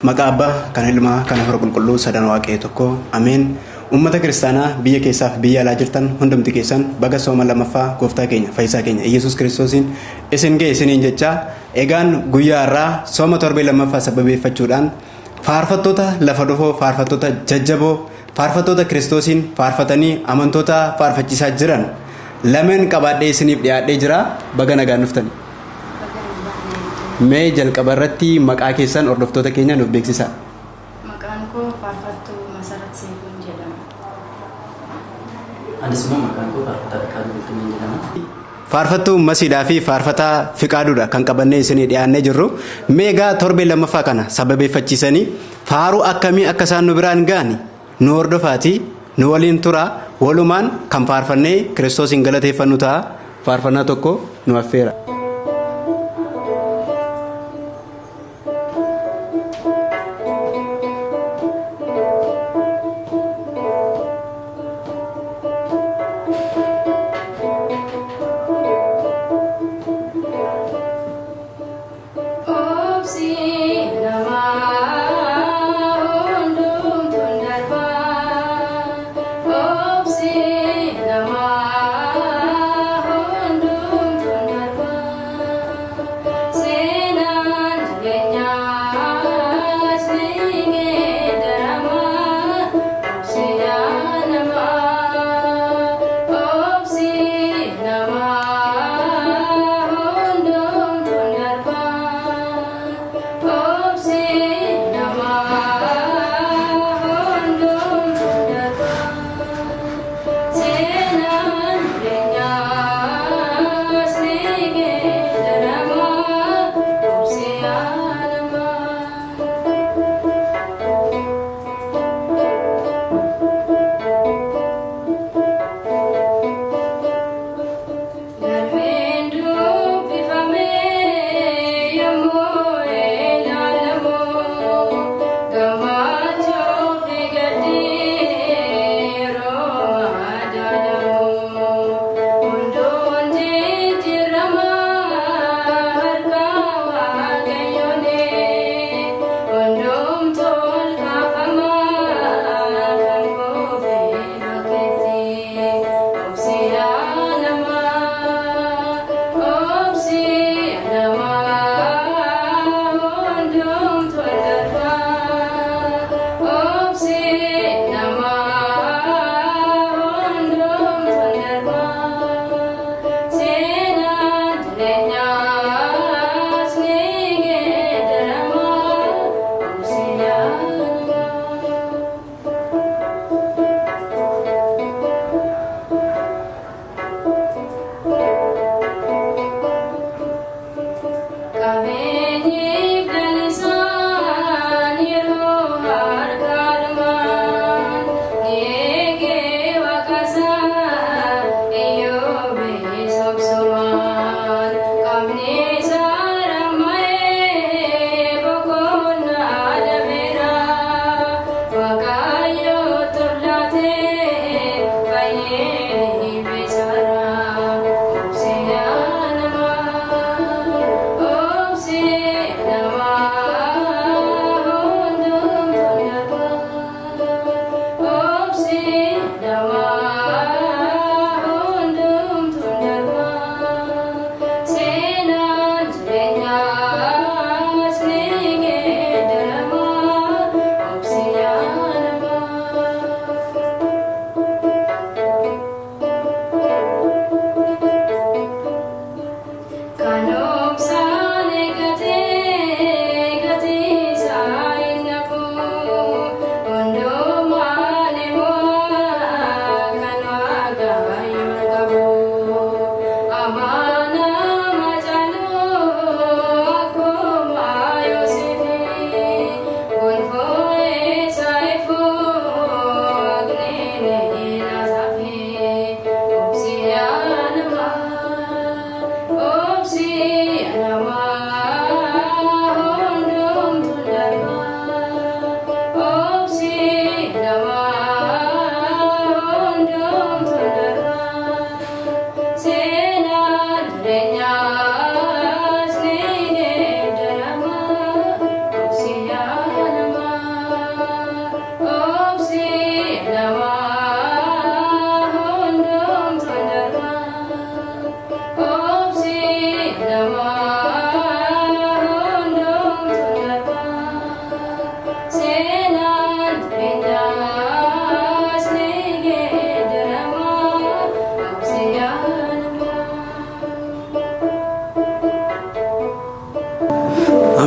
Maqaa Abbaa, kan Ilmaa, kan Hafuura Qulqulluu sadan Waaqayyo tokko. Ameen. Uummata kiristaanaa biyya keessaaf biyya alaa jirtan hundumti keessan baga sooma lammaffaa gooftaa keenya fayyisaa keenya Iyyasuus Kiristoosiin isin ga'e isiniin jechaa egaan guyyaa har'aa sooma torbee lammaffaa sababeeffachuudhaan faarfattoota lafa dhufoo faarfattoota jajjaboo faarfattoota Kiristoosiin faarfatanii amantoota faarfachiisaa jiran lameen qabaadhee isiniif dhiyaadhee jira baga nagaan dhuftani. Mee jalqaba irratti maqaa keessan hordoftoota keenya nuuf beeksisaa. Maqaan koo Faarfattuu Masarat Seefuun jedhama. Anis immoo maqaan koo Faarfataa Fiqaaduu Bultumeen jedhama. Faarfattuu Masiidhaa fi Faarfataa Fiqaaduudha kan qabannee isinii dhiyaannee jirru. Mee egaa torbee lammaffaa kana sababeeffachiisanii faaruu akkamii akka isaan nu biraan ga'ani nu hordofaatii nu waliin turaa walumaan kan faarfannee Kiristoosiin galateeffannu ta'a. Faarfannaa tokko nu affeera. Obsi namaa hundumtuun darbaa. Obsi namaa hundumtuun darbaa.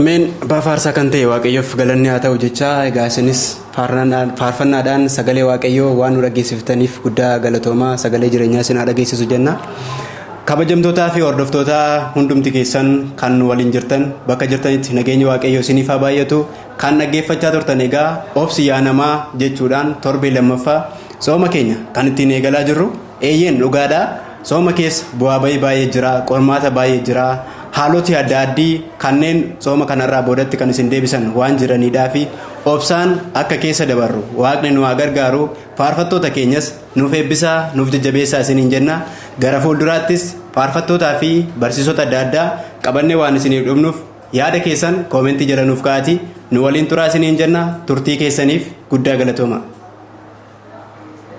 Ameen. Abbaa faarsaa kan ta'e Waaqayyoof galanni haa ta'u jechaa, egaa isinis faarfannaadhaan sagalee Waaqayyoo waan nu dhageessiftaniif guddaa galatoomaa, sagalee jireenyaa isin haa dhageessisu jenna. Kabajamtootaa fi hordoftoota hundumti keessan kan nu waliin jirtan, bakka jirtanitti nageenyi Waaqayyoo isiniif haa baay'atu. Kan dhaggeeffachaa turtan egaa "Obsi yaa namaa" jechuudhaan torbee lammaffaa sooma keenya kan ittiin eegalaa jirru. Eeyyeen, dhugaadhaa, sooma keessa bu'aa bahii baay'ee jira, qormaata baay'ee jira, haaloti adda addii kanneen sooma kanarraa boodatti kan isin deebisan waan jiranidhaa fi obsaan akka keessa dabarru Waaqni nu haa gargaaru. Faarfattoota keenyas nuuf eebbisaa, nuuf jajjabeessaa isiniin jenna. Gara fuulduraattis faarfattootaa fi barsiisota adda addaa qabannee waan isiniif dhufnuuf, yaada keessan koomentii jala nuuf kaa'atii nu waliin turaa isiniin jenna. Turtii keessaniif guddaa galatooma.